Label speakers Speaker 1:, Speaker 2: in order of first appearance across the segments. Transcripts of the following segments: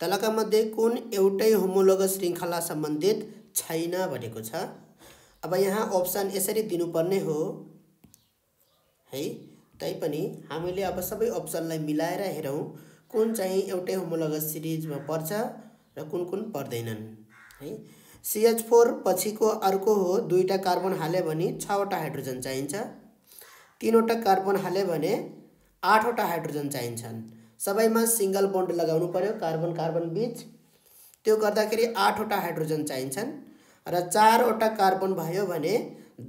Speaker 1: तलका मध्ये कुन एउटै होमोलोगस श्रृङ्खला सम्बन्धित छैन भनेको छ। अब यहाँ अप्सन यसरी दिनुपर्ने हो है, तैपनि हामीले अब सबै अप्सनलाई मिलाएर हेरौँ कुन चाहिँ एउटै होमोलोगस सिरिजमा पर्छ र कुन कुन पर्दैनन् है। CH4 पछिको अर्को हो, 2टा कार्बन हाल्यो भने 6वटा हाइड्रोजन चाहिन्छ, 3वटा कार्बन हाल्यो भने 8वटा हाइड्रोजन चाहिन्छन्। सबैमा सिंगल बन्ड लगाउनु पर्यो कार्बन कार्बन बीच, त्यो गर्दाखेरि 8वटा हाइड्रोजन चाहिन्छन् र 4वटा कार्बन भयो भने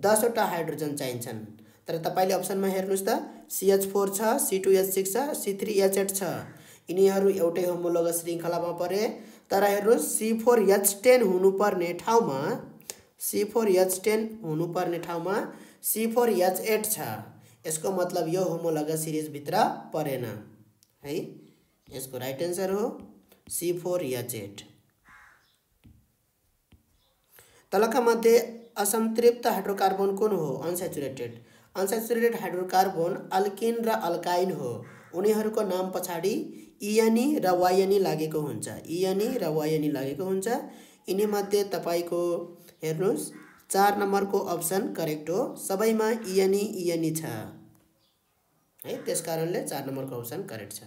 Speaker 1: 10वटा हाइड्रोजन चाहिन्छन्। तर तपाईले अप्सनमा हेर्नुस् त CH4 छ, C2H6 छ, C3H8 छ, यिनीहरू एउटै होमोलोगस श्रृङ्खलामा परे। तर हेर्नुस् C4H10 हुनुपर्ने ठाउँमा C4H8 छ। यसको मतलब यो होमोलोगस सिरिज भित्र परेन है। यसको राइट आन्सर हो C4H8। तलका मध्ये असंतृप्त हाइड्रोकार्बन कुन हो? अनस्याचुरेटेड। अनस्याचुरेटेड हाइड्रोकार्बन अल्किन र अल्काइन हो। उनीहरूको नाम पछाडि इएनई र वाइएनई लागेको हुन्छ, इएनई र वाइएनई लागेको हुन्छ। यिनी मध्ये तपाईको हेर्नुस् 4 नम्बरको अप्सन करेक्ट हो, सबैमा इएनई छ है, त्यसकारणले 4 नम्बरको अप्सन करेक्ट छ।